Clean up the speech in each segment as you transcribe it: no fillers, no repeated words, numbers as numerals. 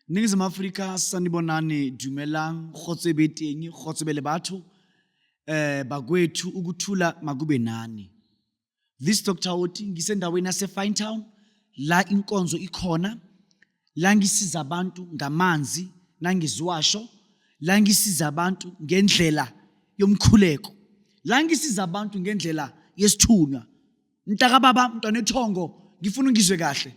Ningizimu Afrika, sanibonani, dumelang, kgotso e be teng, kgotso be le batho. Bakwethu, ukuthula makube nani. This Dr. Oti, ngisendaweni yase Finetown la inkonzo ikhona, la ngisiza abantu ngamanzi nangeziwasho, la ngisiza abantu ngendlela yomkhuleko, la ngisiza abantu ngendlela yesithunywa. Mntakababa, mntwana ethongo, ngifuna ungizwe kahle.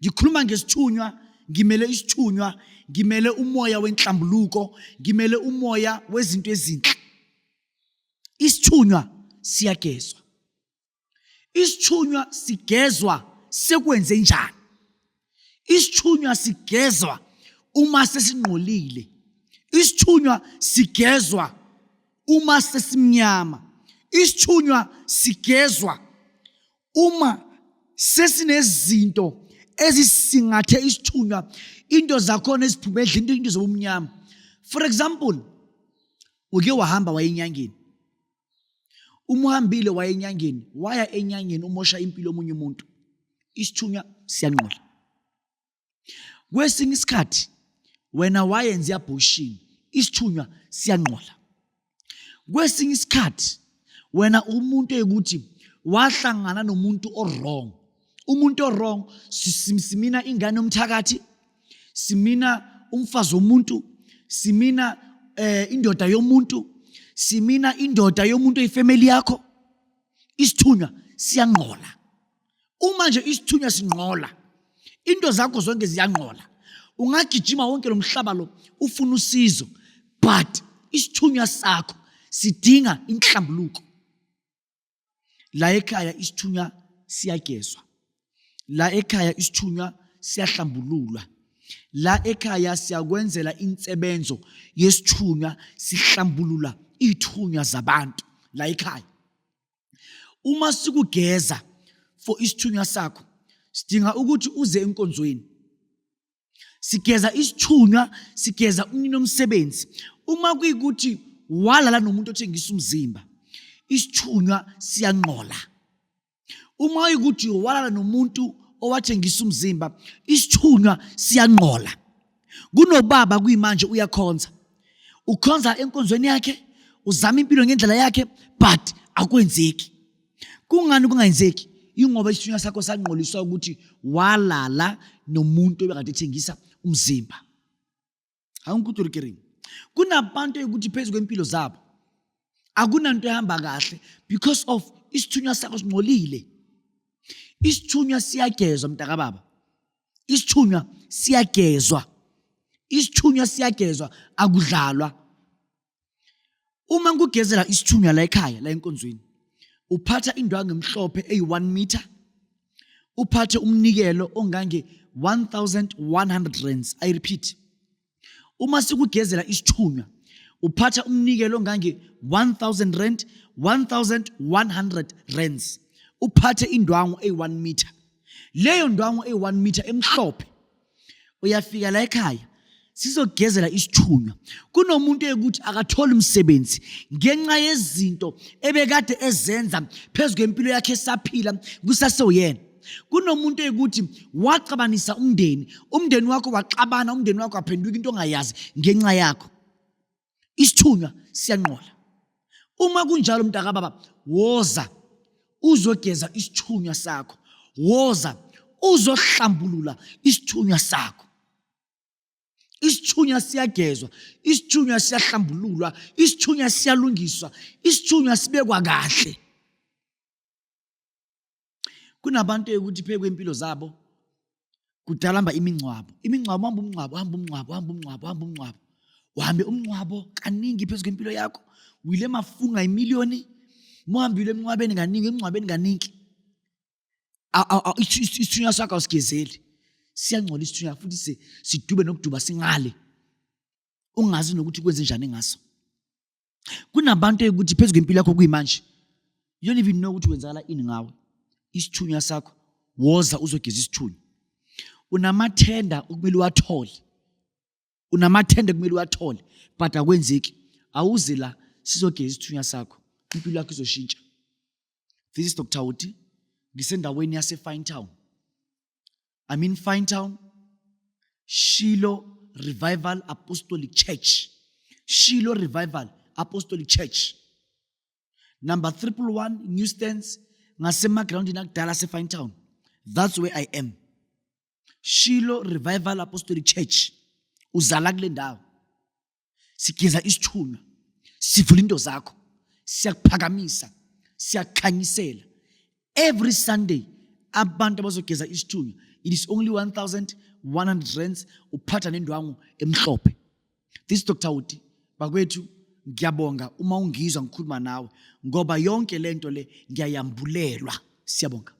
Ngikhuluma ngesithunywa, ngimele isithunywa, ngimele umoya wenhlambuluko, ngimele umoya wezinto ezinhle. Isithunywa siyagezwa. Isithunywa sigezwa sekwenze njani? Isithunywa sigezwa uma sesingqolile. Isithunywa sigezwa uma sesimnyama. Isithunywa sigezwa uma sesinezinto ezisingathe isithunywa, into zakhona eziphume edla, into zobumnyama. For example, uke wahamba waya enyangeni. Uma uhambile waya enyangeni, waya enyangeni umosha impilo yomunye umuntu, isithunywa siyanqola. Kwesinye isikhathi wena wayenza i-abortion, isithunywa siyanqola. Kwesinye isikhathi wena umuntu ekuthi wahlangana nomuntu o-wrong, umuntu o-wrong, simina ingane yomthakathi, simina umfazi womuntu, simina indoda yomuntu, simina indoda yomuntu eyifamily yakho. Isithunywa siyanqola. Uma nje isithunywa sinqola, into zakho zonke ziyanqola. Ungagijima wonke lo mhlaba lo ufuna usizo, but isithunywa sakho sidinga inhlambuluko. La ekhaya isithunywa siyagezwa, la ekhaya isithunywa siyahlambululwa, la ekhaya siyakwenzela insebenzo yesithunywa, sihlambulula iy'thunywa zabantu la ekhaya. Uma sikugeza for isithunywa sakho, sidinga ukuthi uze enkonzweni. Sigeza isithunywa, sigeza umnini omsebenzi. Uma kuyikuthi walala nomuntu othengisa umzimba, isithunywa siyanqola. Uma kuyikuthi walala nomuntu owathengisa umzimba, isithunywa siyanqola. Kunobaba kuyimanje uyakhonza, ukhonza enkonzweni yakhe, uzama impilo ngendlela yakhe, but akwenzeki. Kungani kungenzeki? Ingoba isithunywa sakho sanqoliswa ukuthi walala nomuntu obekade ethengisa umzimba. Awungikutorikering. Kunabantu ukuthi phezu kwempilo zabo akunanto ehamba kahle because of isithunywa sakho singcolile. Isithunywa siyagezwa mntakababa, isithunywa siyagezwa, isithunywa siyagezwa, akudlalwa. Uma ngikugezela isithunywa la ekhaya, la enkonzweni, uphatha indwangu emhlophe eyi-1 meter, uphathe umnikelo ongange 1100 rands. I repeat, uma sikugezela isithunywa uphatha umnikelo ongange 1000 rand, 1100 rands, uphathe indwangu eyi-1 meter. Leyo ndwangu eyi-1 meter emhlophe, uyafika la ekhaya sizogezela isithunywa. Kunomuntu ekuthi akatholi umsebenzi ngenxa yezinto ebekade ezenza phezu kwempilo yakhe esaphila kusasewuyena. Kunomuntu ekuthi waxabanisa umndeni, umndeni wakho waxabana, umndeni wakho waphenduka into ongayazi ngenxa yakho. Isithunywa siyanqola. Uma kunjalo mntakababa, woza uzogeza isithunywa sakho, woza uzohlambulula isithunywa sakho. Isithunywa siyagezwa, isithunywa siyahlambululwa, isithunywa siyalungiswa, isithunywa sibekwa kahle. Kunabantu ekuthi phe kwempilo zabo kudala hamba imingcwabo, imingcwabo, hamba umngcwabo, hamba umngcwabo, hamba umngcwabo, hamba umngcwabo, uhambe umngcwabo kaningi phezu kwempilo yakho, uyile mafunga imiliyoni, muhambile emngcwabeni kaningi, emngcwabeni kaningi, isithunywa sakho awusigezeli, siyangcola isithunywa futhi sidube nokuduba singale, ungazi nokuthi kwenze njani ngaso. Kunabantu ekuthi phezu kwempilo yakho kuyimanje, you don't even know ukuthi kwenzakala ini ngawe. Isithunywa sakho, woza uzogeza isithunywa. Unamathenda okumele uwathole, unamathenda okumele uwathole, but akwenzeki. Awuze la sizogeza isithunywa sakho, impilo yakho izoshintsha. This is Dr. Oti, ngisendaweni yase Finetown. I'm in Finetown. Shiloh Revival Apostolic Church. Shiloh Revival Apostolic Church. Number 111 New Stands ngasemagrawundini akudala seFinetown. That's where I am. Shiloh Revival Apostolic Church. Uzala kule ndawo. Sigeza isithunywa. Sivula into zakho. Siyakuphakamisa. Siyakhanyisela. Every Sunday abantu abazogeza isithunywa it is only 1100 rands uphatha nendwangu emhlophe. This Dr. Uti bakwethu ngiyabonga uma ungizwa ngikhuluma nawe ngoba yonke lento le ngiyayambulelwa. Siyabonga.